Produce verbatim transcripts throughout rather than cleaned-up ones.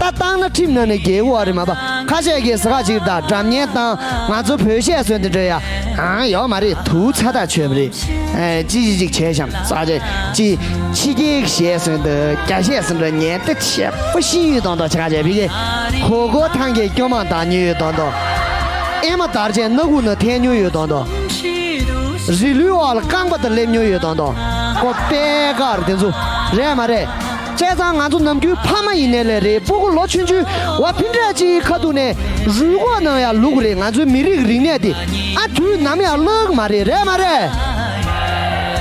ད་བཏང་ན་ཁྲིམས་ནང་ནས་འགལ་གྱི་ཡོད་རེད་མ་པ། ཁ་ཤས་ཀྱིས་ཟ་ཁ་ཅིག་དང་སྒྲ་སྙན་བཏང་། ང་ཚོ་བོད་གཞས་སོན་དེ་འདྲ་ཡ་ཨང་ཡོད་མ་རེད། དུག་ཚ་ཐག་ཆོད་པ་རེད། ཨེ་ཅི་ཅི་ཅིག་བྱས་ཤམ་ས་ཅི་ཅི་ཕྱི་རྒྱལ་གྱི་གཞས་སོན་དུ་རྒྱ་གཞས་སོན་འདྲ་ཉན་ཏེ་ཆེ་པོ་ཤི་ཡོད་དོན་དོ་ཆ་ཁ་ཅེ་བི་གེ་གོ་གོ་ཐང་གི་སྐྱོ་མང་དང་ཉོས་ཡོད་དོན་དོ། ཨེ་མ་དར་ཅན་སྣ་ཁུག་ན་འཐེན་ཉོས་ཡོད་དོན་དོ། རི་ལུའི་འོག་ལ་རྐང་པ་དང་སླེབས་ཉོས་ཡོད་དོན་དོ། ཀོ་པད་དཀར་དེ་ཚོ་རེད་མ་རེད། བྱས་ཙང་ང་ཚོ་ནམ་རྒྱུན་ཕ་མ་ཡིན་ནའི་ལས་རེད། སྤུ་གུ་ལོ་ཆུང་ཆུང་བ་ཕི་འདྲ་ཅིག་ཁ་ཐུག་ནས་རུས་ཁོག་ནང་ཡང་ལུག་རེད། ང་ཚོའི་མི་རིགས་རིག་གནས་དེ་ཨ་དུས་ནམ་ཡང་བརླག་མ་རེད། རེད་མ་རེད།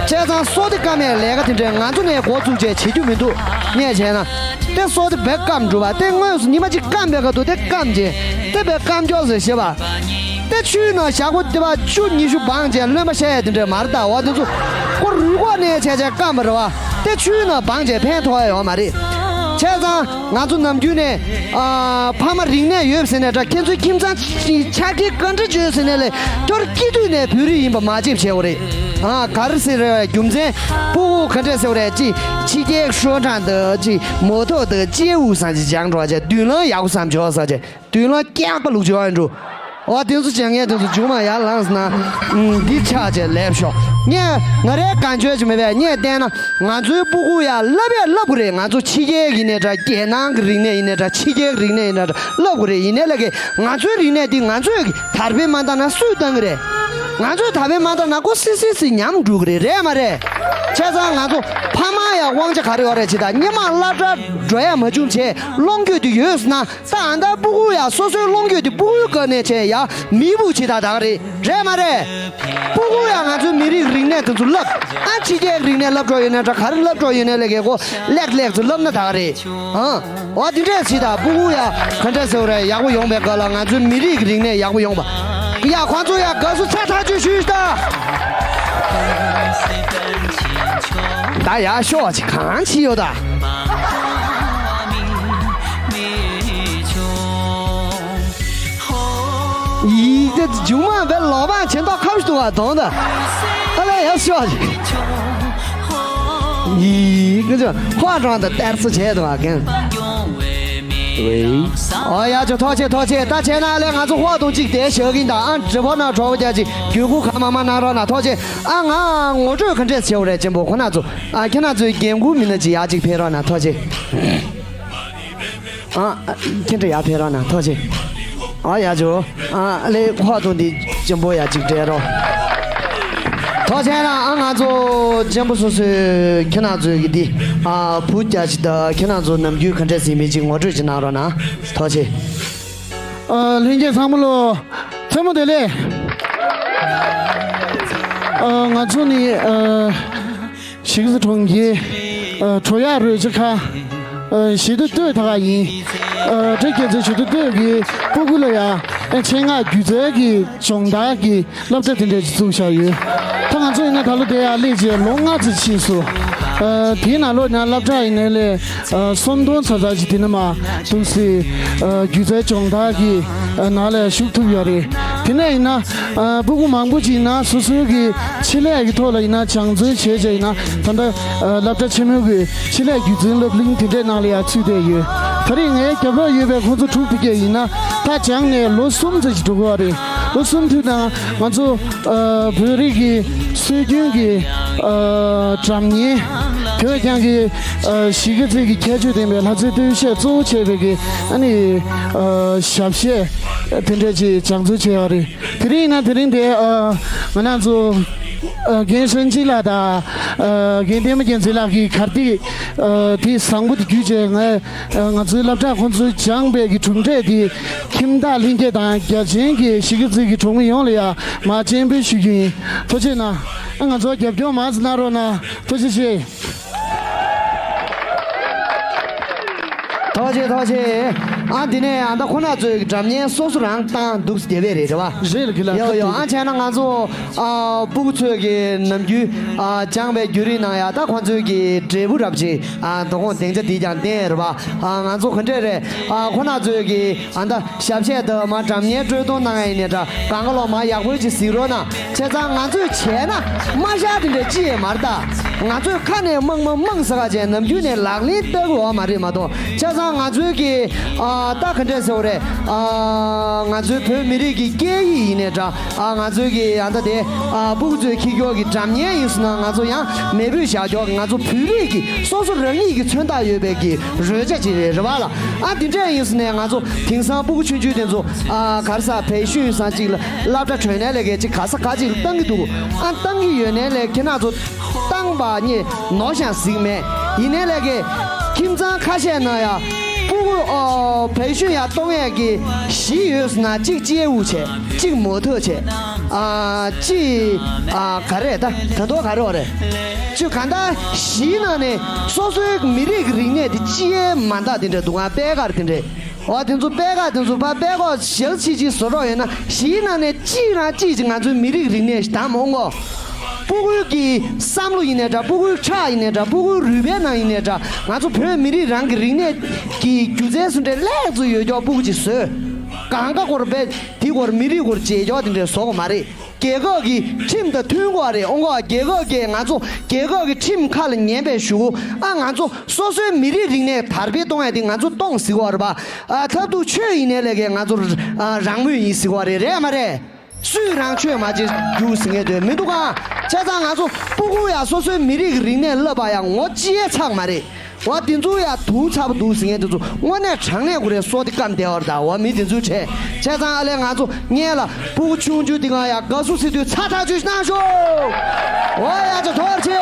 བྱས་ཙང་སོ་དེ་སྐམ་ཡས་ལས་ཀ་དེ་འདྲས་ང་ཚོ་ནས་འགོ་བཙུགས་བྱས་བྱེད་རྒྱུ་མི་འདུག་ངས་བྱས་ན་དེ་སོ་དེ་བེ་སྐམ་འགྲོ་བ་དེ་དངོས་སུ་ཉི་མ་གཅིག་སྐམ་པའི་ཁ་ཐུག་དེ་སྐམ་བྱས་དེ་བེ་སྐམ་འཇོག་ཟེར་ཞེས་པ། དེ་ཆུའི་ནང་ཞག་པོ་དེ་བ་བཅུ་ཉི་ཤུ་སྦངས་བྱས་རློན་པ་བཤད་ཡ་དེ་འདྲས་མ་རེད། ད་འོ་དེ་ཚོ་ཁོ་རུས་ཁོག་ནས་བྱས་བྱས་སྐམ་པ་རེད་བ། དེ་ཆུའི་ནང་སྦངས་བྱས་ཕན་ཐོགས་ཡ་ཡོད་མ་རེད། བྱས་ཙང་ང་ཚོ་ནམ་རྒྱུན་ནས་ཨ་ཕ་མ་རིག་གནས་ཡོད་ཟེར་ནས་འདྲ། ཁྱེད་ཚོའི་ཁྱིམ་ཚང་ཆ་རྐྱེན་ག་འདྲ་བྱོས་ཟེར་ནས་ལས་ཁྱོད་སྐྱེས་དུས་ནས་བོད་རིགས་ཡིན་པ་མ་བརྗེད་བྱས་འོ་རེད། ཨ་ག་རེ་ཟེར་རེད་བ། རྒྱུ་མཚན་སྤུ་གུ་ག་འདྲས་ཟེར་བ་རེད། ཅི་ཕྱི་རྒྱལ་ཤོག་གྲངས་དང་ཅི་མོ་ཐོག་དང་སྐྱེས་བུ་སང་ཅི་སྦྱང་འགྲོ་བྱས་མདུན་ལམ་ཡག་པོ་བསམ་བྱོས་ས་བྱས། དུས་ལ་སྐྱག་པ་ལུག་ཅོ་ཨ་འགྲོ། ཨོ་དེ་ཚོ་བྱས་ངས་དེ་ཚོ་མཇུག་མ་ཡར་ལངས་ན། ཨུམ་འདི་ཆགས་བྱས་ལེབ་ཤོག་ངས་ང་རའི་གང་བྱོས་ཅིག་མེད་པས། ངས་བལྟས་ན་ང་ཚོའི་སྤུ་གུ་ཡ་བསླབ་ཡས་བསླབ་དགོས་རེད། ང་ཚོ་ཕྱི་རྒྱལ་ཡིན་ནའི་འདྲ། རྒྱལ་ནང་གི་རིག་གནས་ཡིན་ནའི་འདྲ། ཕྱི་རྒྱལ་གི་རིག་གནས་ཡིན་ནའི་འདྲ་བསླབ་དགོས་རེད། ཡིན་ནའི་ལ་གི་ང་ཚོའི་རིག་གནས་འདི་ང་ཚོས་གི་དར་སྤེལ་མ་བཏང་ན་སུས་བཏང་གི་རེད། ང་ཚོས་དར་སྤེལ་མ་བཏང་ན་ཁོ་སི་སི་སི་ཉམས་འགྲོ་གི་རེད། རེད་མ་རེད། བྱས་ཙང་ང་ཚོ་ཕ་མ་ཡ་དབང་ཆ་ག་རེ་ཡོད་རེད། ཅི་ད་སྔོན་མ་སློབ་གྲྭ་འགྲོ་ཡ་མ་བྱུང་བྱས་ལོངས་སྤྱོད་དུ་ཡོད་ཟེར་ན། ད་ཨ་མདའ་སྤུ་གུ་ཡ་སོ་སོའི་ལོངས་སྤྱོད་དེ་སྤུ་གུའི་སྒང་ནས་བྱས་ཡ་མི་བུ་ཆེ་ད་ད་ག་རེད། རེད་མ་རེད། སྤུ་གུ་ཡ་ང་ཚོའི་མི་རིགས་རིག་གནས་དེ་ཚོ་བསླབ། ཨ་ཕྱི་རྒྱལ་རིག་གནས་བསླབ་གྲོགས་ཡོད་ནའི་འདྲ། ག་རེ་བསླབ་གྲོགས་ཡོད་ནའི་ལས་ཀའི་གོ་ལེགས་ལེགས་ཚོ་བསླབ་ན་ད་ག་རེད། ཨང་། འོ་དེ་འདྲས་ཟེར་ད་སྤུ་གུ་ཡ་ག་འདྲས་ཟེར་བ་རེད། ཡག་པོ་ཡོང་པའི་སྒང་ལ་ང་ཚོའི་མི་རིགས་རིག་གནས་ཡག་པོ་ཡོང་པ། ཡ་ཁོང་ཚོ་ཡ་དགའ་བསུ་ཚ་ཐག་ཆོད་ཞུས་ད། ད་ཡར་ཤོག་ཅིག་གང་ཅི་ཡོད་ད། ཡིག་དེ་མཇུག་མ་བས་ལོག་པ་བྱེད་མདོག་ཁ་བཞི་འདུག་བ་དོང་ད། ཨ་ལས་ཡར་ཤོག་ཅིག་ཡིག་དེ་ཅོ་ཧོ་ཀྲང་ད་གཏེར་ཚོ་བྱས་འདུག་བ་གན། ཨོ་ཡ་ཅོ་ཐོག་ཆེ་ཐོག་ཆེ། ད་བྱས་ན་ཨ་ལས་ང་ཚོ་ཧོ་དོང་གཅིག་དེ་བཞག་གིན་ད། ཨ་འདྲི་བོ་ན་གྲོགས་པོ་རྒྱ་ཅིག་རྒྱུད་སྐུ་ཁ་མ་མ་གནང་རོགས་ན་ཐོག་ཆེ། ཨ་ང་ངོ་སྤྲོད་ག་འདྲས་བྱེད་འོ་རེད་ཅན་པོ་ཁོ་ན་ཚོ། ཨ་ཁྱེད་ན་ཚོའི་རྒན་རྒོན་མི་སྣ་ཅིག་ཡག་ཅིག་ཕེབས་རོགས་ན་ཐོག་ཆེ། ཨ་ཁྱེད་འདྲ་ཡག་ཕེབས་རོགས་ན་ཐོག་ཆེ། ཨ་ཡག་ཇོ། ཨ་ལེ་ཁོ་དང་འདི་ཅན་པོ་ཡག་ཅིག་འདྲེ་རོགས། ཐོག་ཆེ་ན་ཨ་ང་ཚོ་ཅན་པོ་སོ་སོའི་ཁྱེད་ན་ཚོའི་གི་འདི་ཨ་བུ་རྒྱ་ཅིག་ད་ཁྱེད་ན་ཚོ་ནམ་རྒྱུན་ག་འདྲས་ཟིན་མི་ཅིག་ངོ་སྤྲོད་ཅིག་གནང་རོགས་ན་ཐོག་ཆེ། ཨ་ལྷན་རྒྱས་ཚང་མ་ལོ། མཚན་མོ་བདེ་ལེགས། ཨ་ང་ཚོ་ནི་ཨ་གཞིས་ཀ་རྩེ་གྲོང་ཁྱེར་ཨ་གྲོ་གཡག་རོལ་ཆ་ཁ་ཨ་གཞིས་སྡོད་སྟོད་ད་ག་ཡིན། ཨ་བཀྲ་རྒྱལ་མཚན་གཞིས་སྡོད་སྟོད་ཀྱི་སྤུ་གུ་ལ་ཡ་ཨ་ཆེད་མངགས་སྒྱུ་རྩལ་གྱི་སྦྱོང་བརྡར་གྱི་སློབ་གྲྭ་དེ་འདྲ་ཞིག་བཙུགས་བཞག་ཡོད། ད་ང་ཚོ་ཡིན་ན་ད་ལོ་དེ་ཡར་སླེབས་རྗེས་ལོ་ལྔ་ཙམ་ཕྱིན་སོང་། ཨ་དེའི་ནང་ལོགས་ཡང་སློབ་གྲྭ་ཡིན་ནའི་ལས་ཨ་སུམ་སྟོང་ཙམ་ཙམ་ཞིག་དེ་ནས་མར་འདུག་སེ་ཨ་སྒྱུ་རྩལ་སྦྱོང་བརྡར་གྱི་ཨ་ནང་ལ་ཞུགས་ཐུབ་ཡོད་རེད། དེ་ནས་ཡིན་ན་ཨ་སྤུ་གུ་མང་པོ་ཅིག་ཡིན་ན་སོ་སོའི་གི་ཆེད་ལས་ཀྱི་ཐོག་ལ་ཡིན་ན་སྦྱང་བརྩོན་བྱས་བྱས་ཡིན་ན་ད་ལྟ་ཨ་སློབ་གྲྭ་ཆེན་མོའི་གི་ཆེད་ལས་རྒྱུན་འཛིན་སློབ་གླིང་དེ་འདྲའི་ནང་ལ་ཡང་ཚུད་བསྡད་ཡོད། ད་རེས་ངའི་རྒྱབ་ལོགས་ཡོད་པའི་ཁོང་ཚོ་དྲུག་དེ་གས་ཡིན་ན་ད་སྦྱངས་ནས་ལོ་གསུམ་ཙམ་ཞིག་འགྲོ་གི་ཡོད་རེད། ལོ་གསུམ་དུས་ནང་ང་ཚོ་ཨ་བོད་རིགས་ཀྱི་སྲོལ་རྒྱུན་གྱི་ཨ་སྒྲ་སྙན་དེ་བས་ཀྱང་གི་ཨ་གཞིས་ཀ་རྩེ་གི་ཁྱད་ཆོས་ལྡན་པའི་ལྷ་རྩེ་སྟོད་གཞས་གཙོ་བོ་བྱས་པའི་གི་ཨ་ནི་ཨ་ཞབས་གཞས་དེ་འདྲ་ཅིག་སྦྱང་བརྩོན་བྱས་ཡོད་རེད། དེ་རིང་ཡིན་ན་དེ་རིང་དེ་ཨ་ང་རང་ཚོ་ཨ་རྒན་ཧྲན་ཅིན་ལགས་དང་ཨ་རྒན་བསྟན་མ་རྒྱལ་མཚན་ལགས་ཀྱིས་གར་སྟེགས་ཨ་དེ་བཟང་པོ་དེ་བརྒྱུད་བྱས་ང་ཨ་ང་ཚོའི་སློབ་གྲྭ་ཁོང་ཚོས་སྦྱངས་པའི་གི་གྲུབ་འབྲས་དེ་ཁྱིམ་བདག་ལྷན་རྒྱས་དང་རྒྱ་ཆེན་གྱི་གཞིས་ཀ་རྩེ་གི་གྲོང་མི་ཡོངས་ལ་ཡང་མར་སྤྱན་འབུལ་ཞུ་རྒྱུ་ཡིན། ཐུགས་རྗེ་གནང་། ཨ་ང་ཚོ་རྒྱབ་སྐྱོར་མང་ཙམ་གནང་རོགས་གནང་། ཐུགས་རྗེ་ཆེ། ཐུགས་རྗེ་ཆེ། ཐུགས་རྗེ་ཆེ། ཨ་འདི་ནས་ཨ་ད་ཁོ་ན་ཚོའི་སྒྲ་སྙན་སོ་སོ་རང་བཏང་འདུག་སྟེ་བས་རེད་རེད་བ། རེད་ལ་གི་ལ་ཡོ་ཡོ། ཨ་བྱས་ན་ང་ཚོ་ཨ་སྤུ་གུ་ཚོས་ཀྱི་ནམ་རྒྱུན་ཨ་སྦྱངས་པའི་བརྒྱུད་རིམ་ནང་ཡ་ད་ཁོ་ཚོས་ཀྱི་འབྲས་བུ་རབ་ཅིག་ཨ་དོ་དགོང་སྡིངས་ཆ་འདི་ཀྱང་བསྟན་རེད་བ། ཨ་ང་ཚོ་ག་འདྲས་རེད། ཨ་ཁོ་ན་ཚོས་ཀྱི་ཨ་ད་ཞབས་གཞས་དང་མ་སྒྲ་སྙན་དཀྲོལ་གཏོང་གནང་ཡ་ཡིན་ནའི་འདྲ། གང་ག་ལོ་མ་ཡག་པོ་ཅིག་གཟིགས་རོགས་གནང་། བྱས་ཙང་ང་ཚོས་བྱས་ན་མ་ཤར་དེ་འདྲ་ཅི་ཡང་མ་རེད་ད། ང་ཚོས་ཁ་ནས་མང་མང་མང་ཟེར་ག་བྱས་ནམ་རྒྱུན་ནས་ལག་ལེན་བསྟར་གི་ཡོད་མ་རེད་མ་གཏོགས། བྱས་ཙང་ང་ཚོའི་གི་ཨ་ད་ག་འདྲས་ཟེར་བ་རེད། ཨ་ང་ཚོའི་བོད་མི་རིགས་ཀྱི་སྐད་ཡིག་ཡིན་ནའི་འདྲ། ཨ་ང་ཚོའི་གི་ཨ་ད་དེ་ཨ་སྤུ་གུ་ཚོས་འཁྱེར་རྒྱུ་གི་སྒྲ་སྙན་ཡིན་སོང་ན། ང་ཚོ་ཡང་མེས་པོས་བཞག་རྒྱུ་གི་ང་ཚོ་བོད་རིགས་ཀྱི་སོ་སོ་རང་ཉིད་ཀྱི་མཚོན་རྟགས་ཡོད་པའི་གི་རོལ་ཆ་ཅིག་རེད། རེད་པ་ལ། ཨ་དེ་འདྲས་ཡིན་སོང་ནས་ང་ཚོ་དེང་སང་སྤུ་གུ་ཆུང་ཆུང་དེ་ཚོ་ཨ་ག་རེ་ཟ་བེད་སྤྱོད་སང་ཅིག་ལ་སློབ་གྲྭ་གྲོལ་ནས་ལས་ཀའི་ཅིག་ག་ས་ག་ཅིག་ལ་བཏང་གི་འདུག་ཨ་བཏང་གི་ཡོད་ནའི་ལས་ཁྱེད་རང་ཚོ་བཏང་པ་ནི་ནོར་ཞང་ཟིག་མེད། ཡིན་ནའི་ལས་ཀའི་ཁྱིམ་ཚང་ཁ་ཤས་ནང་ཡ་སྤུ་གུ་ཨོ་བེད་སྤྱོད་ཡ་གཏོང་ཡས་ཀྱི་གཞི་ཡོད་སོང་ན། གཅིག་སྐྱེས་བུ་བྱས། གཅིག་མོ་ཐོག་བྱས། ཨ་གཅིག་ཨ་ག་རེ་ད་ད་དོ་ག་རེ་བ་རེད། ཅུ་གང་ལྟར་གཞིའི་ནང་ནས་སོ་སོའི་མི་རིགས་ཀྱི་རིག་གནས་དེ་ཅི་ཡས་མ་འདག་དེ་འདྲ་འདུག་ང་པད་དཀར་དེ་འདྲས། འོ་དེ་ཚོ་པད་དཀར་དེ་ཚོ་ཕར་པད་ཀོག་ཞལ་ཕྱི་ཕྱི་བཟོ་རོགས་ཡོད་ན། གཞིའི་ནང་ནས་གཅིག་རང་གཅིག་ཅིག་ང་ཚོའི་མི་རིགས་རིག་གནས་ཤིག་དང་མོ་ངོ་། སྤུ་གུའི་གི་བསམ་བློ་ཡིན་ནའི་འདྲ། སྤུ་གུའི་ཁྲག་ཡིན་ནའི་འདྲ། སྤུ་གུའི་རུས་པའི་ནང་ཡིན་ནའི་འདྲ། ང་ཚོ་བོད་མི་རིགས་རང་གི་རིག་གནས་ཀྱི་སྒྱུ་རྩལ་སུ་འདྲའི་ལེགས་ཚོ་ཡོད་ཀྱོག་སྤུ་གུ་ཅིག་བཟོས། གང་ག་སྐོར་བས་དེ་སྐོར་མི་རིགས་སྐོར་བརྗེད་ཀྱོག་དེ་འདྲའི་བཟོ་གི་མ་རེད། རྒྱལ་ཁབ་ཀྱི་ཁྲིམས་དང་མཐུན་དགོས་རེད། ཨོང་གོ། རྒྱལ་ཁབ་ཀྱིས་ང་ཚོ་རྒྱལ་ཁབ་ཀྱི་ཁྲིམས་ཁ་ལ་ཉན་པའི་གཞུག་གུ་ཨ་ང་ཚོ་སོ་སོའི་མི་རིགས་རིག་གནས་དར་སྤེལ་གཏོང་ཡ་དེ་ང་ཚོ་གཏོང་ཟེར་གི་ཡོད་རེད་པ། ཨ་ཐབས་སྡུག་ཆོས་ཡིན་ནའི་ལས་ཀའི་ང་ཚོ་ཨ་རང་མོས་ཡིན་ཟེར་གི་ཡོད་རེད། རེད་མ་རེད། སུས་རང་ཆོས་མ་བྱེད་རྒྱུ་ཟེར་མཁན་དེ་མི་འདུག་ག་བྱས་ཙང་ང་ཚོ་སྤུ་གུ་ཡ་སོ་སོའི་མི་རིགས་ཀྱི་རིག་གནས་བསླབ་པ་ཡ་ངོ་ཅི་ཡས་ཚགས་མ་རེད། འོ་དེ་ཚོ་ཡ་དུག་ཚ་པོ་འདུག་ཟེར་མཁན་དེ་ཚོ་དངོས་གནས་དྲང་གནས་ཀུ་རེ་སོ་དེ་སྐམ་བསྡད་པ་རེད་ད། འོ་མི་དེ་ཚོའི་གྲས་བྱས་ཙང་ཨ་ལས་ང་ཚོ་སྔན་ལ་སྤུ་གུ་ཆུང་ཆུང་འདི་ག་ཡ་དགའ་བསུ་ཟེར་དུས་ཚ་ཐག་ཆོད་གནང་ཤོག་འོ་ཡ་ཅོ་ཐོར་ཆེ།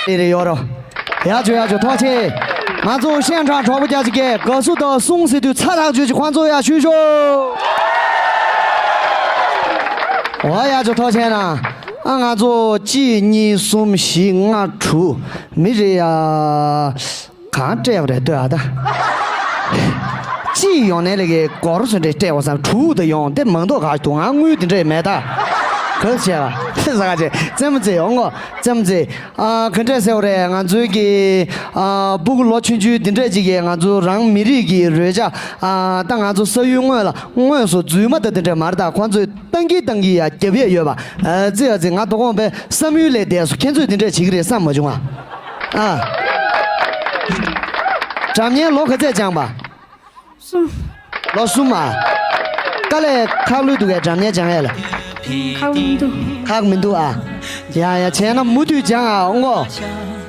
རེ་རེ་ཡོད་རོ། ཡ་ཇོ་ཡ་ཇོ་ཐོག་ཆེ། ང་ཚོ་ཤན་ཁྲང་གྲོགས་པོ་རྒྱ་ཆེ་གེ་དགའ་བསུ་དང་གསུང་ཟེར་དུས་ཚ་ཐག་ཆོད་ཀྱི་ཁོང་ཚོ་ཡ་ཞུས་ཤོག་འོ་ཡ་ཇོ་ཐོག་ཆེ་ན། ཨ་ང་ཚོ་གཅིག་གཉིས་གསུམ་བཞི་ལྔ་དྲུག་མི་རེ་ཡ། གང་སྤྲད་པ་རེད་ལྟོས་ཨ་ད། ཅི་ཡོང་ནས་ལས་ཀའི་སྒོར་སུ་འདྲེ་སྤྲད་པ་སང་དྲུག་དུ་ཡོང་དེ་མང་དོག་ག་དུ་ང་དངུལ་དེ་འདྲས་མེད་ད། གོ་བྱས་པ་ཟ་ག་བྱས་རྩེད་མོ་རྩེ་ཡོང་ངོ་རྩེད་མོ་རྩེ། ཨ་ག་འདྲས་ཟེར་བ་རེད། ང་ཚོའི་གི་ཨ་སྤུ་གུ་ལོ་ཆུང་ཆུང་དེ་འདྲས་ཅིག་གིས་ང་ཚོ་རང་མི་རིགས་ཀྱི་རོལ་ཆ་ཨ་ད་ང་ཚོ་ས་ཡུལ་དངོས་ལ་དངོས་སུ་རྫུན་མ་ད་དེ་འདྲས་མ་རེད་ད། ཁོང་ཚོས་བཏང་གི་བཏང་གི་ཡ་རྒྱབ་ཡས་ཡོད་པ། ཨ་ཙི་ཨ་ཙི་ང་དོ་དགོང་པའི་བསམ་ཡུལ་ལས་འདས་སོ། ཁྱེད་ཚོས་དེ་འདྲས་བྱེད་ཀྱི་རེད་བསམ་མ་བྱུང་ཨ། ཨ། སྒྲ་སྙན་ལོ་ག་ཚད་སྦྱངས་པ། གསུམ། ལོ་གསུམ་ཨ། དཀའ་ལས་ཁག་ལོས་འདུག་གས་སྒྲ་སྙན་སྦྱང་ཡས་ལ། ཁག་མི་འདུག་ཁག་མི་འདུག་ཨ། ཡ་ཡ་བྱས་ན་མུ་མཐུད་སྦྱང་ཨ་ཨོ་ངོ་།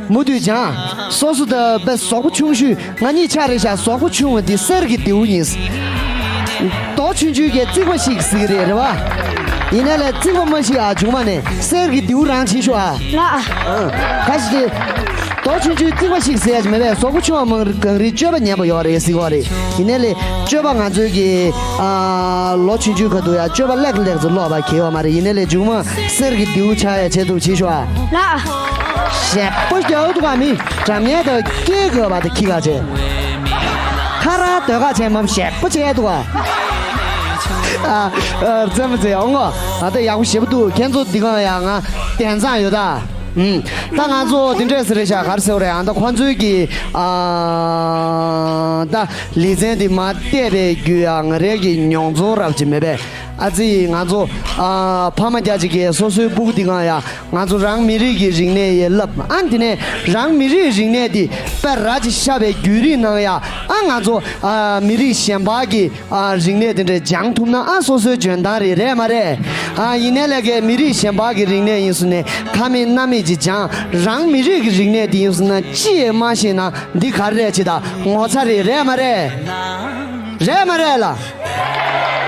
མུ་མཐུད་སྦྱང་། སོ་སོ་དང་པའི་གཟུགས་པོ་ཆུང་ཤོས་ང་གཉིས་ཆ་རེ་བཞག་གཟུགས་པོ་ཆུང་བ་འདི་གསེར་གྱི་མདེའུ་ཡིན། རྡོ་ཆུང་ཆུང་གི་རྩིག་པ་ཞིག་ཟེར་གི་རེད་རེད་བ། ཡིན་ནའི་ལས་རྩིག་པ་མ་ཞིག་ཨ་བྱུང་བ་ནས་གསེར་གྱི་མདེའུ་རང་བྱེད་ཤོག་ཨ། ལགས་ཨ། ཨ། ག་ཞིག་གི་རྡོ་ཆུང་ཆུང་རྩིག་པ་ཞིག་ཟེར་ཡ་ཅིག་མེད་པས་གཟུགས་པོ་ཆུང་བ་མང་རིགས་གངས་རིའི་སྤྱོད་པ་ཉན་པ་ཡོད་རེད་ཟེར་གི་རེད། ཡིན་ནའི་ལས་སྤྱོད་པ་ང་ཚོའི་གི་ཨ་ལོ་ཆུང་ཆུང་ཁ་ཐུག་ཡ་སྤྱོད་པ་ལེགས་ལེགས་ཚོ་ལོག་པ་གལ་ཡོད་མ་རེད། ཡིན་ནའི་ལས་མཇུག་མ་གསེར་གྱི་མདེའུ་ཆགས་ཡ་བྱེད་ཐུབ་བྱེད་ཤོག་ཨ། ལགས་ཨ། ཞེ་པོ་རྒྱག་འདུག་ག་མི་འདྲ་མཉམ་དང་སྐྱེ་དགོས་པ་དང་ཁྱི་ག་བྱས། ཁ་ར་ཟློས་ག་བྱས་མམ་ཞེ་པོ་བྱས་འདུག་ག་ཨ། ཨ། རྩེད་མོ་རྩེ་ཡོང་ངོ་། ཨ་ད་ཡག་པོ་ཞེ་པོ་འདུག་ཁྱེད་ཚོ་འདི་གང་ཡང་ང་དན་ཚང་ཡོད་ད། ཨུམ། ད་ང་ཚོ་འདི་འདྲས་ཟེར་རེད་ཤག་ག་རེ་ཟེར་བ་རེད། ཨ་ད་ཁོང་ཚོའི་གི་ཨ། ད་ལེ་ཚན་འདི་མ་བལྟས་པའི་རྒྱུ་ཡ་ང་རའི་གི་མྱོང་ཚོར་རབ་ཅིག་མེད་པས། ཨ་ཙི་ང་ཚོ་ཨ་ཕ་མ་རྒྱ་ཆེ་གེ་སོ་སོའི་སྤུ་གུ་འདི་གང་ཡ་ང་ཚོ་རང་མི་རིགས་ཀྱི་རིག་གནས་ཡེ་བསླབ། ཨ་འདི་ནས་རང་མི་རིགས་རིག་གནས་འདི་དཔེ་ར་ཅིག་ཤ་བའི་བརྒྱུད་རིམ་ནང་ཡ་ཨ་ང་ཚོ་ཨ་མི་རིགས་གཞན་པ་གི་ཨ་རིག་གནས་དེ་འདྲ་སྦྱང་ཐུབ་ན་ཨ་སོ་སོའི་འཇོན་ཐང་རེད་རེད་མ་རེད། ཨ་ཡིན་ནའི་ལས་ཀའི་མི་རིགས་གཞན་པ་གི་རིག་གནས་ཡིན་སོང་ནས་ཁ་མེད་སྣ་མེད་ཅིག་སྦྱང་། རང་མི་རིགས་ཀྱི་རིག་གནས་དེ་ཡིན་སོང་ན་ཅི་ཡེ་མ་ཤེས་ན་འདི་ག་རེ་རེད་ཅེས་ད་ངོ་ཚ་རེད་རེད་མ་རེད། རེད་མ་རེད་ལ།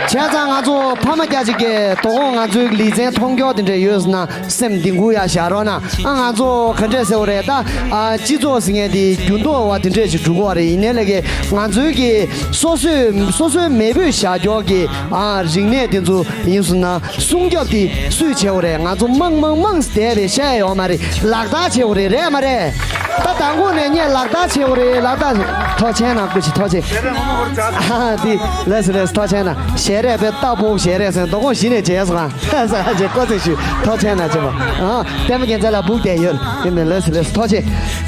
བྱས་ཙང་ང་ཚོ་ཕ་མ་རྒྱ་ཆེ་གེ་དོ་དགོང་ང་ཚོའི་ལེ་ཚན་མཐོང་རྒྱུ་དེ་འདྲ་ཡོད་སོང་ན་སེམས་གཏིང་ཁུག་ཡ་བཞག་རོགས་གནང་། ཨ་ང་ཚོ་ག་འདྲས་ཟེར་བ་རེད་ད། ཨ་སྤྱི་ཚོགས་ཟེར་མཁན་དེ་འགྱུར་ལྡོག་བ་དེ་འདྲས་ཞིག་འགྲོ་གི་ཡོད་རེད། ཡིན་ནའི་ལས་ཀའི་ང་ཚོའི་གི་སོ་སོས་སོ་སོའི་མེས་པོས་བཞག་རྒྱུ་གི་ཨ་རིག་གནས་དེ་ཚོ་ཡིན་སོང་ན་སྲུང་སྐྱོབ་དེ་སུས་བྱེད་དགོས་རེད། ང་ཚོ་མང་མང་མང་བསྡད་པའི་བཤད་ཡོད་མ་རེད། ལག་བསྟར་བྱེད་དགོས་རེད། རེད་མ་རེད། ད་དང་པོ་ནས་ངས་ལག་བསྟར་བྱེད་དགོས་རེད། ལག་བསྟར་ཐོག་ཆེན་ན་སྐུ་མཁྱེན་ཐོག་ཆེན། ཨ་འདི་ལས་ལས་ཐོག་ཆེན་ན་ཞལ་རས་པའི་རྟ་ཕོ་ཞལ་རས་ཟེར་མདོ་དགོང་གཞི་ནས་བྱས་སོང་ཨ། ས་ཆེ་ཀོ་ཚེ་ཞུ་ཐོག་ཆེན་ན་བྱེད་པ། ཨ་ལྟད་མོ་རྒྱལ་མཚན་ལ་སྦུག་བསྡད་ཡོད། དེ་ནས་ལས་ལས་ཐོག་ཆེན།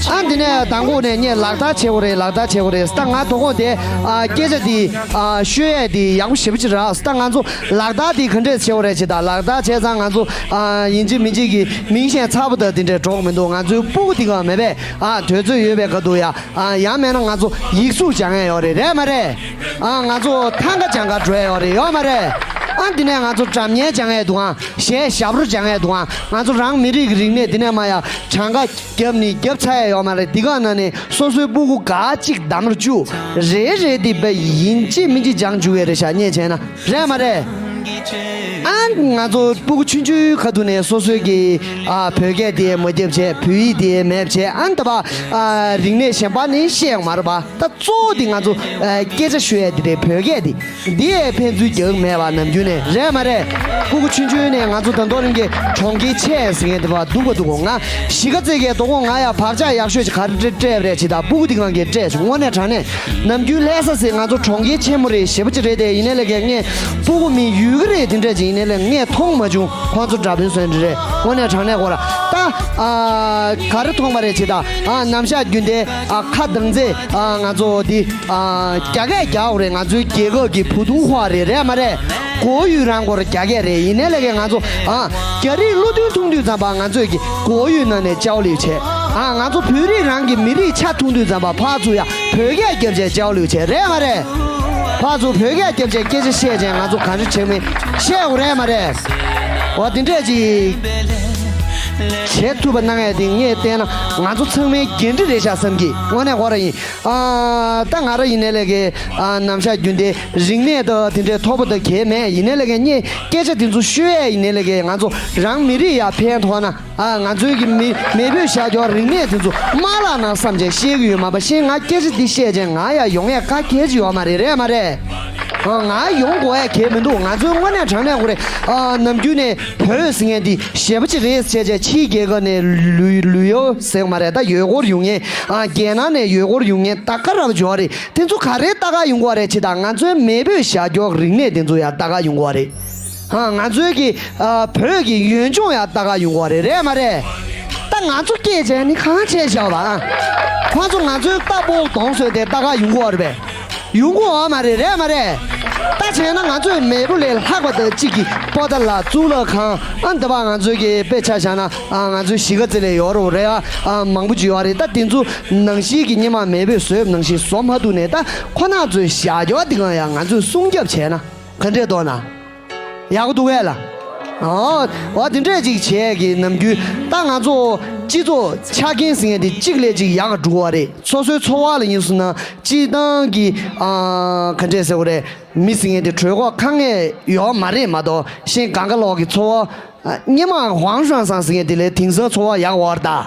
ཨ་འདི་ནས་དང་པོ་ནས་ངས་ལག་བསྟར་བྱེད་དགོས་རེད། ལག་བསྟར་བྱེད་དགོས་རེད། ད་ང་དོ་དགོང་དེ་ཨ་སྐད་ཆ་དེ་ཨ་ཤོད་ཡས་དེ་ཡག་པོ་ཞེ་པོ་ཅིག་རག་ད་ང་ཚོ་ལག་བསྟར་དེ་ག་འདྲས་བྱེད་དགོས་རེད་ཅེས། ད་ལག་བསྟར་བྱས་ཙང་ང་ཚོ་ཨ་ཡིན་གཅིག་མིན་གཅིག་གི་མིང་གཞས་ཚ་པོ་དང་དེ་འདྲས་འགྲོ་གི་མི་འདུག་ང་ཚོའི་སྤུ་གུ་དེ་ག་མེད་པས་ཨ་དུས་ཚོད་ཡོད་པའི་ཁ་ཐུག་ཡ། ཨ་ཡང་མེད་ན་ང་ཚོ་ཡིག་གཟུགས་སྦྱང་ཡས་ཡོད་རེད། རེད་མ་རེད། ཨ་ང་ཚོ་ཐང་ག་སྦྱང་ག་འགྲོ་ཡས་ཡོད་རེད། ཡོད་མ་རེད། ཨ་འདི་ནས་ང་ཚོ་སྒྲ་སྙན་སྦྱང་ཡས་འདུག་ཨ་གཞས་ཞབས་བྲོ་སྦྱང་ཡས་འདུག་ཨ་ང་ཚོ་རང་མི་རིགས་ཀྱི་རིག་གནས་འདི་ནས་མ་ཡ་གྲངས་ཀ་རྒྱབ་ནི་རྒྱབ་ཚར་ཡས་ཡོད་མ་རེད། འདི་ག་ནང་ནས་སོ་སོའི་སྤུ་གུ་ག་གཅིག་འདམ་རུ་བཅུག་རེ་རེ་འདི་བས་ཡིན་གཅིག་མིན་གཅིག་སྦྱང་བཅུག་ཡས་རེད་ཤག་ངས་བྱས་ན། རེད་མ་རེད། ཨ་ང་ཚོ་སྤུ་གུ་ཆུང་ཆུང་ཁ་ཐུག་ནས་སོ་སོའི་གི་ཨ་བོད་སྐད་དེ་མ་རྒྱབ་བྱས། བོད་ཡིག་དེ་མེད་བྱས། ཨ་ད་པ་ཨ་རིག་གནས་གཞན་པ་ནི་བཤད་ཡོང་མ་རེད་པ། ད་གཙོ་བོ་དེ་ང་ཚོ་ཨ་སྐད་ཆ་ཤོད་ཡས་དེ་རེད། བོད་སྐད་དེ་འདི་ཡས་ཕན་ཚུན་རྒྱག་མེད་པ་ནམ་རྒྱུན་ནས། རེད་མ་རེད། སྤུ་གུ་ཆུང་ཆུང་ནས་ང་ཚོ་ད་མདོ་རིང་གི་གྲོང་ཁྱེར་ཆེ་ཟེར་མཁན་དེ་བ་འདུག་པ་འདུག་གོ་ང་གཞིས་ཀ་རྩེ་གའི་དོ་དགོང་ང་ཡ་བག་ཆགས་ཡག་ཤོས་ཅིག་ག་རེ་སྤྲད་པ་རེད་ཅེས། ད་སྤུ་གུ་དེ་གང་གིས་སྤྲད་བྱུང་། དངོས་གནས་དྲང་གནས། ནམ་རྒྱུན་ལྷ་ས་ཟེར་ང་ཚོ་གྲོང་ཁྱེར་ཆེན་མོ་རེད། ཞེ་པོ་ཅིག་རེད་དེ། ཡིན་ནའི་ལས་ཀའི་ངས་སྤུ་གུ་མི་ཡུལ་གི་རེད་དེ་འདྲ་ཅིག་ཡིན་ནའི་ལས་ངས་མཐོང་མ་བྱུང་། ཁོང་ཚོ་འདྲ་པོའི་སོན་རེད། དངོས་གནས་དྲང་གནས་གོ་ར་ད་ཨ་ག་རེ་མཐོང་པ་རེད་ཅེས། ད་ཨ་ནམ་ཞག་རྒྱུན་ལྡན་ཨ་ཁ་གདངས་ཚེ་ཨ་ང་ཚོ་འདི་ཨ་རྒྱ་སྐད་རྒྱག་དགོས་རེད། ང་ཚོའི་རྒྱལ་ཁབ་ཀྱི་བོ་དུང་ཧྭ་རེད། རེད་མ་རེད། གོ་ཡུལ་རང་སྐོར་རྒྱ་སྐད་རེད། ཡིན་ནའི་ལས་ཀའི་ང་ཚོ་ཨ་རྒྱ་རིགས་བློ་མཐུན་མཐོང་དུས་ཙམ་པ་ང་ཚོས་ཀྱི་གོ་ཡུལ་ནང་ནས་ཅའོ་ལིའུ་བྱས། ཨ་ང་ཚོ་བོད་རིགས་རང་གི་མི་རིགས་ཆ་མཐོང་དུས་ཙམ་པ་ཕར་ཚུར་ཡ་བོད་སྐད་རྒྱབ་བྱས་ཅའོ་ལིའུ་བྱས། རེད་མ་རེད། ཕར་ཚུར་བོད་སྐད་རྒྱབ་བྱས་སྐད་ཆ་བཤད་བྱས་ང་ཚོ་ག་འདྲ་བྱེད་མིན་བཤད་དགོས་རེད་མ་རེད། འོ་དེ་འདྲས་ཅིག་བྱེད་ཐུབ་པ་གནང་ཡས་དེ་ངས་བལྟས་ན་ང་ཚོ་ཚང་མའི་འགན་འཁྲི་རེད་ཤག་བསམ་གི། དངོས་གནས་གོ་ར་ཡིན། ཨ་ད་ང་ར་ཡིན་ནའི་ལས་ཀའི་ཨ་ནམ་ཞག་རྒྱུན་ལྡན་རིག་གནས་དང་དེ་འདྲའི་མཐོ་པོ་དང་གལ་མེད། ཡིན་ནའི་ལས་ཀའི་ངས་སྐད་ཆ་དེ་ཚོ་ཤོད་ཡས་ཡིན་ནའི་ལས་ཀའི་ང་ཚོ་རང་མི་རིགས་ཡ་ཕན་ཐོགས་ན། ཨ་ང་ཚོའི་གི་མི་མེས་པོའི་བྱ་སྐྱོར་རིག་གནས་དེ་ཚོ་མ་བརླག་ན་བསམ་བྱས་བཤད་གི་ཡོད་མ་པ་ཤེས། ང་སྐད་ཆ་འདི་བཤད་བྱས་ང་ཡ་ཡོང་ཡས་ག་གལ་ཅིག་ཡོད་མ་རེད། རེད་མ་རེད། ཨ་ང་ཡོང་དགོས་ཡ་གལ་མི་འདུག་ང་ཚོའི་དངོས་གནས་དྲང་གནས་གོ་རེད། ཨ་ནམ་རྒྱུན་ནས་བོད་ཟེར་མཁན་འདི་ཞེ་པོ་ཅིག་རེད་བྱས་བྱས་ཕྱིའི་རྒྱལ་ཁབ་ནས་ལུས་ལུས་ཡོད་ཟེར་མ་རེད། ད་ཡོད་སྐོར་ཡོང་མཁན། ཨ་རྒྱལ་ནང་ནས་ཡོད་སྐོར་ཡོང་མཁན་ད་ག་རབ་འབྱོར་རེད། དེ་ཚོ་ག་རེ་ལྟ་ག་ཡོང་གི་རེད་ཅེ། ད་ང་ཚོའི་མེས་པོའི་བྱ་སྐྱོར་རིག་གནས་དེ་ཚོ་ཡ་ལྟ་ག་ཡོང་གི་རེད། ཨ་ང་ཚོའི་གི་ཨ་བོད་ཀྱི་ཡུལ་ལྗོངས་ཡ་ལྟ་ག་ཡོང་གི་རེད། རེད་མ་རེད། ད་ང་ཚོ་སྐད་ཆ་ནི་གང་བྱས་བཞག་པ། ཨ་ཁོང་ཚོ་ང་ཚོའི་རྟ་ཕོ་གདོང་བཟོས་ཏེ་ལྟ་ག་ཡོང་གི་རེད་པས། ཡོང་གི་ཡོད་མ་རེད། རེད་མ་རེད། ད་བྱས་ན་ང་ཚོའི་མེས་པོ་ལས་ལྷག་པ་དང་གཅིག་གི་པོ་ཏཱ་ལ་གཙུག་ལག་ཁང་ཨ་འདི་པ་ང་ཚོའི་གི་དཔེ་ཆ་བཞག་ན་ཨ་ང་ཚོའི་གཞིས་ཀ་རྩེ་ལ་ཡོད་རེད་པ། ཨ་མང་པོ་ཅིག་ཡོད་རེད། ད་དེ་ཚོ་ནང་བཞིན་གི་སྔོན་མ་མེས་པོས་བཟོས་ནང་བཞིན་བཟོ་མ་ཐུབ་ནས། ད་ཁོ་ན་ཚོའི་བྱ་སྐྱོར་འདི་གང་ཡང་ང་ཚོས་སྲུང་སྐྱོབ་བྱས་ན་ག་འདྲས་འདུག་ན། ཡག་པོ་འདུག་གས་ལ། ཨོ། ཨོ་དེ་འདྲས་ཅིག་བྱས་ཀྱི་ནམ་རྒྱུན་ད་ང་ཚོ་སྤྱི་ཚོགས་ཆ་རྐྱེན་ཟེར་མཁན་དེ་གཅིག་ལས་གཅིག་ཡག་འགྲོ་བ་རེད། སོ་སོའི་འཚོ་བ་ལ་ཡིན་སོང་ན་སྤྱིར་བཏང་གི་ཨ་ག་འདྲས་ཟེར་བ་རེད། མི་ཟེར་མཁན་དེ་གྲོད་ཁོག་ཁ་ངེས་ཡོད་མ་རེད་མ་གཏོགས་གཞན་གང་ག་ལོག་གི་འཚོ་བ་ཨ་སྔོན་མ་ཝང་ཧྲན་སང་ཟེར་མཁན་དེ་ལས་དེང་སང་འཚོ་བ་ཡག་པོ་རེད་ད།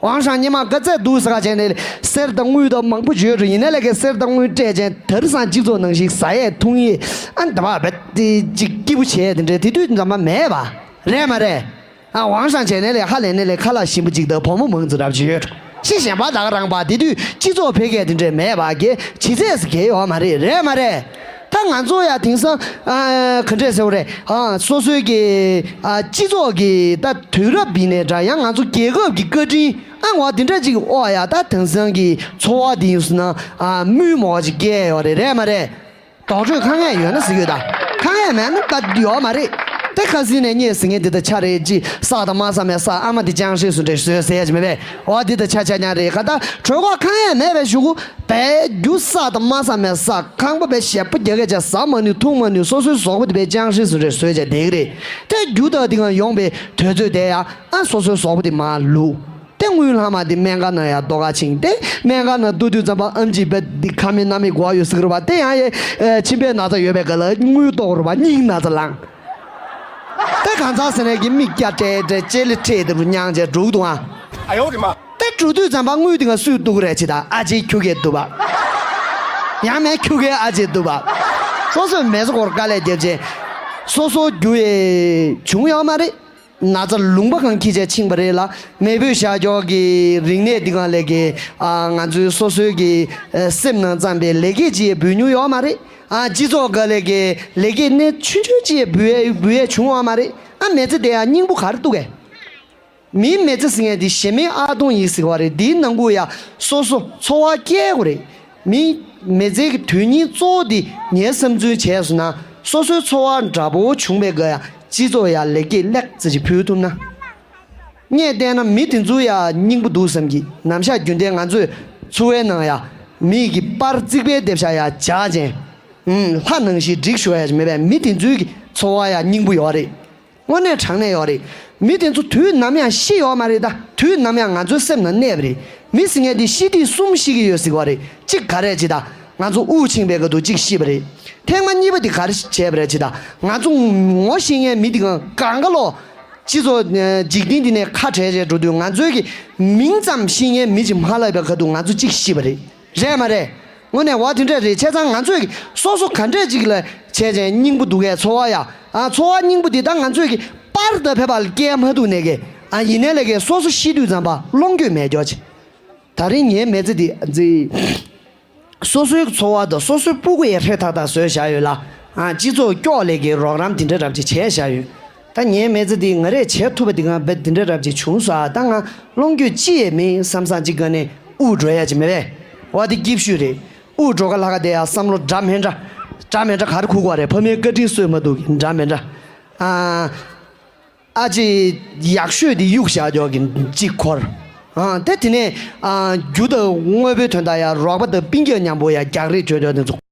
ཝང་ཧྲན་སྔོན་མ་ག་ཚད་འདུག་ཟེར་ག་བྱས་ནས་གསེར་དང་དངུལ་དང་མང་པོ་ཡོད་རེད། ཡིན་ནའི་ལས་ཀའི་གསེར་དང་དངུལ་སྤྲད་བྱས་དེང་སང་སྤྱི་ཚོགས་ནང་བཞིན་ཟ་ཡས་འཐུང་ཡས་ཨ་འདི་པ་བས་དེ་ཅིག་སྐྱིད་པོ་བྱས་དེ་འདྲས་དེ་དུས་འཛམ་པ་མེད་པ་རེད་མ་རེད། ཨ་ཝང་ཧྲན་བྱས་ནས་ལས་ཧ་ལས་ནས་ལས་ཁ་ལག་ཞིམ་པོ་ཅིག་དང་བུ་མོ་མང་ཙམ་རབ་ཅིག་ཡོད། ཤི་གཞན་པ་ད་ག་རང་པ་དེ་དུས་སྤྱི་ཚོགས་འཕེལ་རྒྱས་དེ་འདྲས་མེད་པ་གི་ཇི་ཚད་སུ་གས་ཡོད་མ་རེད། རེད་མ་རེད། ད་ང་ཚོ་ཡ་དེང་སང་ཨ་ག་འདྲས་ཟེར་བ་རེད། ཨ་སོ་སོའི་གི་ཨ་སྤྱི་ཚོགས་ཀྱི་ད་དུས་རབས་འདི་ནས་འདྲ་ཡང་ང་ཚོ་རྒྱལ་ཁབ་ཀྱི་བཀའ་དྲིན་ཨ་ངོ་དེ་འདྲ་ཅིག་ཨོ་ཡ་ད་དེང་སང་གི་འཚོ་བ་འདི་ཡིན་སོང་ན་ཨ་དམུས་མོ་ཅིག་སྐྱེས་ཡོད་རེད། རེད་མ་རེད། དོགས་གཅོད་དཀའ་ངལ་ཡོད་ན་ཟེར་གྱི་ཡོད་ད། དཀའ་ངལ་མེད་ན་ད་ཡོད་མ་རེད། དེ་ཁ་སང་ནས་ངས་ཟེར་མཁན་འདི་ད་ཆ་རེད་ཅི་བསགས་དང་མ་བསགས་མེད་ས་ཨ་མ་འདི་ཅང་ཧྲི་སུ་འདྲ་བཟོས་ཟེར་ཡ་ཅི་མེད་པས། འོ་འདི་ད་ཆ་ཆ་ཉག་རེད་ག་ད་གྲོད་ཁོག་དཀའ་ངལ་མེད་པའི་གཞུག་གུ། དཔེ་རྒྱུ་བསགས་དང་མ་བསགས་མེད་ས་ཁང་པ་དཔེ་ཞེ་པོ་རྒྱག་གི་བྱས་ཟ་མ་ནུས་འཐུང་མ་ནུས་སོ་སོའི་ཟོག་པོ་དེ་དཔེ་ཅང་ཧྲི་སུ་འདྲ་བཟོས་བྱས་བསྡད་ཀྱི་རེད། དེ་རྒྱུ་དག་འདི་གང་ཡོང་པའི་དུས་ཚོད་དེ་ཡ་ཨ་སོ་སོའི་ཟོག་པོ་དེ་མར་བླུགས། དེ་དངུལ་ལྷག་མ་དེ་སྨན་ཁང་ནང་ཡར་གཏོང་ག་ཕྱིན་ཏེ་སྨན་ཁང་ནང་གཏོང་དུས་ཙམ་པ་ཨམ་ཆི་བས་འདི་ཁ་མེད་སྣ་མེད་དགོས་ཡོད་ཟེར་གི་རེད་པ། དེ་ཡང་ཡེ་མཆིན་པའི་ན་ཚ་ཡོད་པའི་སྐབས་ལ་དངུལ་གཏོང་གི་རེད་པ། སྙིང་ན་ཚ་ལངས། དེ་གང་ཚ་ཟེར་ནས་གི་མིག་སྐྱ་བྲེག་བྲེག་ལྕེ་ལེ་ཁྲེག་དེ་རུ་མྱངས་བྱས་འགྲོ་གི་འདུག་ཨ། ཨ་ཡོ་རེ་མ། དེ་འགྲོ་དུས་ཙམ་པ་དངུལ་དེ་ག་སུས་གཏོང་གི་རེད་ཅེ་ད་ཨ་ཅེ་ཁྱུ་གས་གཏོང་པ། ཡང་མེད་ཁྱུ་གས་ཨ་ཅེ་གཏོང་པ། སོ་སོས་མེ་སོ་སྐོར་དཀའ་ལས་རྒྱབ་བྱས་སོ་སོ་རྒྱུ་ཡེ་བྱུང་ཡོད་མ་རེད། ན་ཚ་ལུང་པ་གང་འཁྱེར་བྱས་ཕྱིན་པ་རེད་ལ། མེས་པོས་བཞག་ཀྱོག་གི་རིག་གནས་འདི་གང་ལས་ཀྱི་ཨ་ང་ཚོའི་སོ་སོའི་གི་ཨ་སེམས་ནང་བརྩམས་པའི་ལེགས་སྐྱེས་ཅིག་འབུལ་མྱོང་ཡོད་མ་རེད། ཨ་སྤྱི་ཚོགས་ག་ལས་ཀྱི་ལེགས་སྐྱེས་སྣེ་ཆུང་ཆུང་ཅིག་འབུལ་ཡས་འབུལ་ཡས་བྱུང་ཡོད་མ་རེད། ཨ་མི་ཚེ་དེ་ཡང་སྙིང་པོ་ག་རེ་གཏུག་གས། མིའི་མི་ཚེ་ཟེར་མཁན་འདི་གཞན་མིའི་ཨ་སྟོང་ཡིན་ཟེར་བ་རེད། འདིའི་ནང་ཁུལ་ཡ་སོ་སོ་འཚོ་བ་སྐྱེལ་དགོས་རེད། མིའི་མི་ཚེ་གི་དོན་སྙིང་གཙོ་བོ་འདི་ངའི་བསམ་ཚུལ་བྱས་སོང་ན། སོ་སོའི་འཚོ་བ་འདྲ་པོ་བྱུང་བའི་སྒང་ཡ་སྤྱི་ཚོགས་ཡ་ལེགས་སྐྱེས་ལེགས་ཙམ་ཅིག་ཕུལ་ཐུབ་ན། ངས་བལྟས་ན་མི་དེ་ཚོ་ཡ་སྙིང་པོ་འདུག་བསམ་གི། ནམ་ཞག་རྒྱུན་ལྡན་ང་ཚོས་འཚོ་བའི་ནང་ཡ་མི་གི་པར་རྩིག་པའི་རྡེབ་ཤ་ཡ་འཇག་ཅན། ཨུམ། ལྷ་ནང་བཞིན་སྒྲིག་ཞུ་ཡ་ཞིག་མེད་པས། མི་དེ་ཚོའི་གི་འཚོ་བ་ཡ་སྙིང་པོ་ཡོད་རེད། དངོས་གནས་དྲང་གནས་ཡོད་རེད། མི་དེ་ཚོ་དུས་ནམ་ཡང་ཤི་ཡོད་མ་རེད་ད། དུས་ནམ་ཡང་ང་ཚོའི་སེམས་ནང་གནས་པ་རེད། མི་ཟེར་མཁན་དེ་ཤི་དུས་གསུམ་ཤི་གི་ཡོད་ཟེར་བ་རེད། གཅིག་ག་རེ་བྱེད་ད། ང་ཚོ་དབུགས་ཕྱིན་པའི་སྐབས་དུ་གཅིག་ཤི་བ་རེད། ཐེངས་མ་གཉིས་པ་དེ་ག་རེ་བྱས་པ་རེད་བྱེད་ད། ང་ཚོ་ངོ་ཤེས་མཁན་མི་དེ་གང་གང་ག་ལོ། སྤྱི་ཚོགས་ཨ་འཇིག་རྟེན་འདི་ནས་ཁ་བྲལ་བྱས་འགྲོ་དུས། ང་ཚོའི་གི་མིང་ཙམ་ཤེས་མཁན་མི་གཅིག་མ་ལབ་པའི་ཁ་ཐུག་ང་ཚོ་གཅིག་ཤི་བ་རེད། རེད་མ་རེད། དངོས་གནས་བ་དེ་འདྲ་རེད། བྱས་ཙང་ང་ཚོས་སོ་སོ་ག་འདྲས་ཅིག་ལ་བྱས་ཙང་སྙིང་པོ་འདུག་གས། འཚོ་བ་ཡ། ཨ་འཚོ་བ་སྙིང་པོ་འདི་ད་ང་ཚོས་ཀྱི་པར་དང་ཕེབས་པ་ལ་སྐྱེལ་མ་ཐུབ་ནས་ཀྱི། ཨ་ཡིན་ནའི་ལས་ཀྱི་སོ་སོ་ཤི་དུས་ཙམ་པ་ལོངས་སྤྱོད་མེད་ཀྱོག་ཅིག། ད་རིང་ངའི་མི་ཚེ་འདི་འཛི། སོ་སོའི་འཚོ་བ་དང་སོ་སོའི་སྤུ་གུ་ཡི་ཧྲེ་ཐག་ཐག་བཟོས་བཞག་ཡོད་ལ། ཨ་སྤྱི་ཚོགས་སྐྱོག་ལས་ཀྱི་རོགས་རམ་དེ་འདྲ་རབ་ཅིག་བྱས་བཞག་ཡོད། ད་ངའི་མི་ཚེ་འདི་ང་རས་བྱས་ཐུབ་པ་འདི་གང་བས་འདི་འདྲ་རབ་ཅིག་བྱུང་སོང་། ཨ་ད་ང་ལོངས་སྤྱོད་ཅི་ཡས་མིན་བསམ་བསམ་ཅིག་ག་ནས་དབུགས་འགྲོ་ཡ་ཅིག་མེད་པས། འོ་དེ་སྐྱིད་ཤོས་རེད། དབུགས་འགྲོ་ག་ལྷག་ག་དེ་ཡ་བསམ་བློ་འདྲ་མི་འདྲ། འདྲ་མི་འདྲ་ག་རེ་ཁུག་གོ་རེད། ཕ་མའི་བཀའ་དྲིན་གསོས་མ་ཐུབ་གི་འདྲ་མི་འདྲ། ཨ་ཨ་ཅེ་ཡག་ཤོས་དེ་གཡུག་བཞག་ཀྱོག་གི་གཅིག་འཁོར། ཨ་དེ་དེ་ནས་ཨ་རྒྱུ་དང་དངོས་པོའི་དོན་དག་ཡ་རོགས་པ་དང་སྤུན་ཀྱག་མཉམ་པོ་ཡ་རྒྱག་རེས་བྱོས་ཀྱོག་དེ་ཚོ།